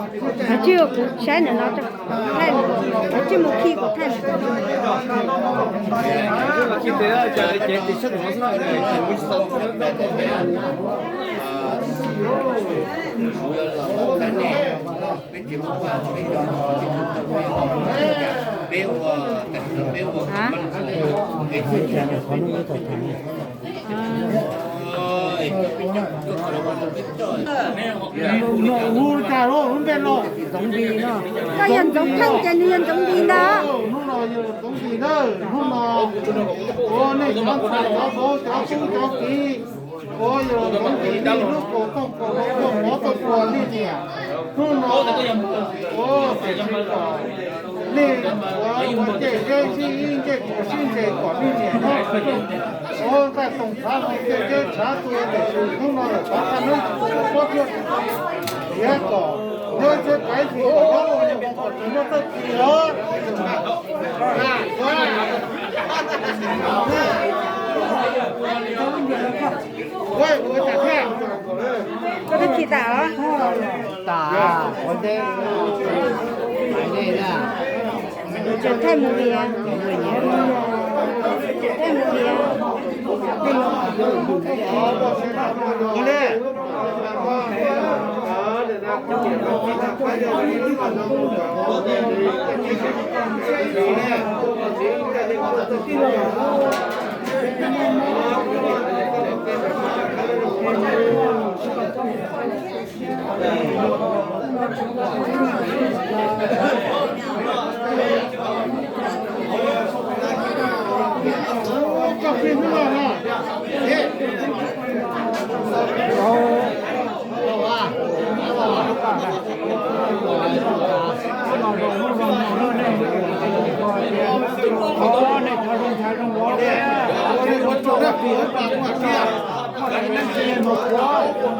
Tsis, kuv saib ntawm no, thaij, tsis mus khi kuv thaij. Hais tias qhov no yog tau thaiv. Hu cas lub npe no? Ntxoov Npis no. Koj yog Ntxoov Pheej ces nws yog Ntxoov Npis ntag. Hnub no yog Ntxoov Npis na, hnub no ua nej cov ntxhais cov vauv cov tub cov kiv, ua yog Ntxoov Npis nej lub kaus tooj kaus hau tuaj pov tuaj puag nej niam. Hnub no ua nej ua ua ciaj zeb sib ib ncej kuas sib ntse kom nej niam nyob ua nqaij toog tshav hlau ciaj zeb tshav tuag tiam sis hnub no lawm thov Thaj Neeb tsis tau pob cuag tiav kom nyob txhiab kaiv ntsis kom nyob ua kom tseem muaj txoj ci os. Koj twb khi tas los? Tas, ua teb hais nej na. Tseem thaij movie, tseem thaij movie.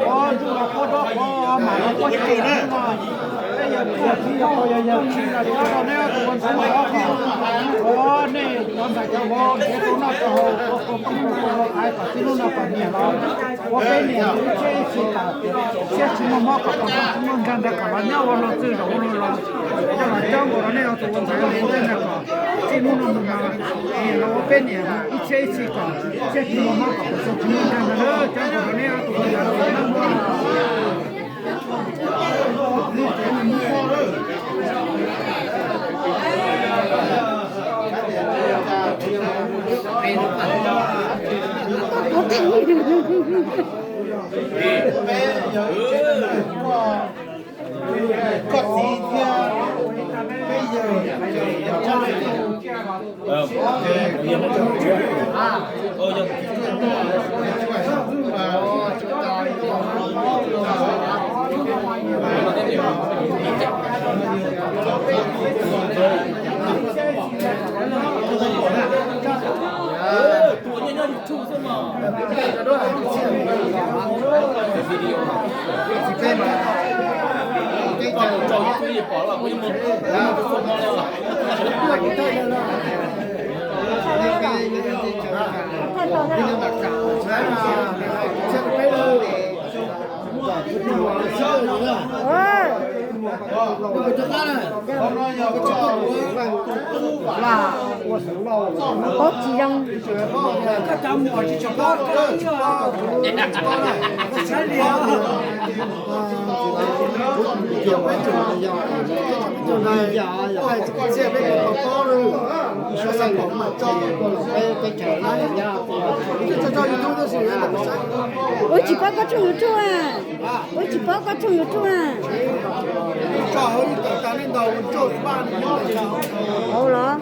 Ua ntsuj los qhuab dob qhuab mam los quaj ces no, peb yawg quaj tsis yog yawg tsis los cov rau neb tus ua ntxhais los ua nej cov ntxhais cov vauv nrhiav tus noj tus haus ua ua poj ua ua hais kom txij hnub no kom niam los ua peb niam ib txhiab ib txhis kom siab tsis muaj mob kom tau tsis muaj nkag ntawd kom los nyob ua luag txwj zaum ua luag los coj los coob nkaus rau nej tus ua ntxhais ua vauv tej ntawd kom txij hnub no mus no niam los ua peb niam ib txhiab ib txhis kom siab tsis muaj mob kom tau tsis muaj nkag ntawd na coob nkaus rau nej tus ua ntxhais ua vauv. Koj txiv thiab peb yawg, Paub tsis zoo. Wb tsis paub koj tshooj YouTube a. Wb tsis paub koj tshooj YouTube a. Hauv los?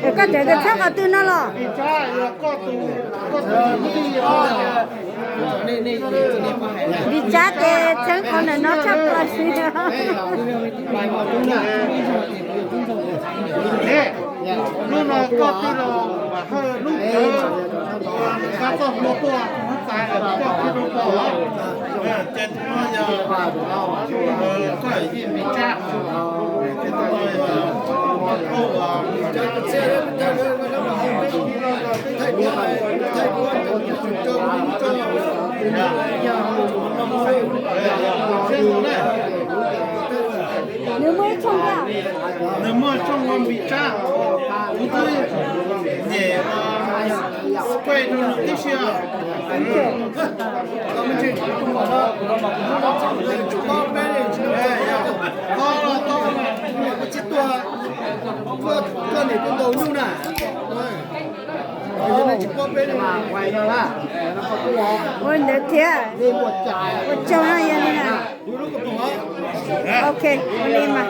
Es koj tseem txheeb qhov twg no los? Vim Tsab ces txheeb qhov ntawm no tshaj plaws xwb. Hnub no koj tij laug Vam Hawj lub tawv, nws xa txoj hlua tuaj, hnub txais coj kiag rau pog os. Ces tus no yog koj yawm yij Npis Tsab, ces tus no yog Nws muaj ib tshooj ua Npis Tsab, kuv twb nyem subscribe rau nws tib si os. Ua ntawd thiab. Ua tsaug na, yog li na. Ok, ua li mas.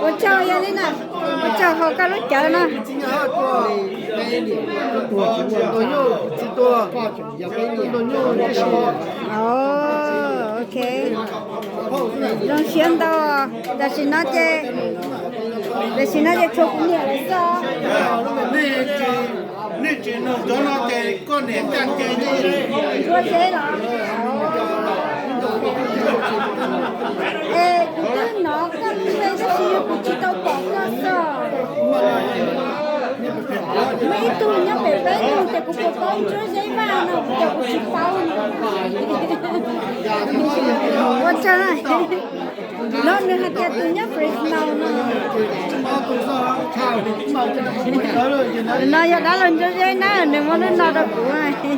Ua tsaug, yog li na. Ua tsaug hauv koj lub cawv no. Ok. Zoo siab ntau. Tam sim no ces, tam sim no ces tshuav kuv niam lawm xwb. Nej tsis nug cov no ces koj niam caj ces ntsuab zeb los? Es kuv twb hnov koj lub npe tab sis kuv tsis tau pom koj xwb. Muaj ib tug nyob pem peb tug ces kuv puas paub ntsuab zeb vaj no ces kuv tsis paub. Ua tsaug. No nws hais tias tus nyob Fresno no. No yog dab laug ntsuab zeb na, nws muab lub no rau kuv.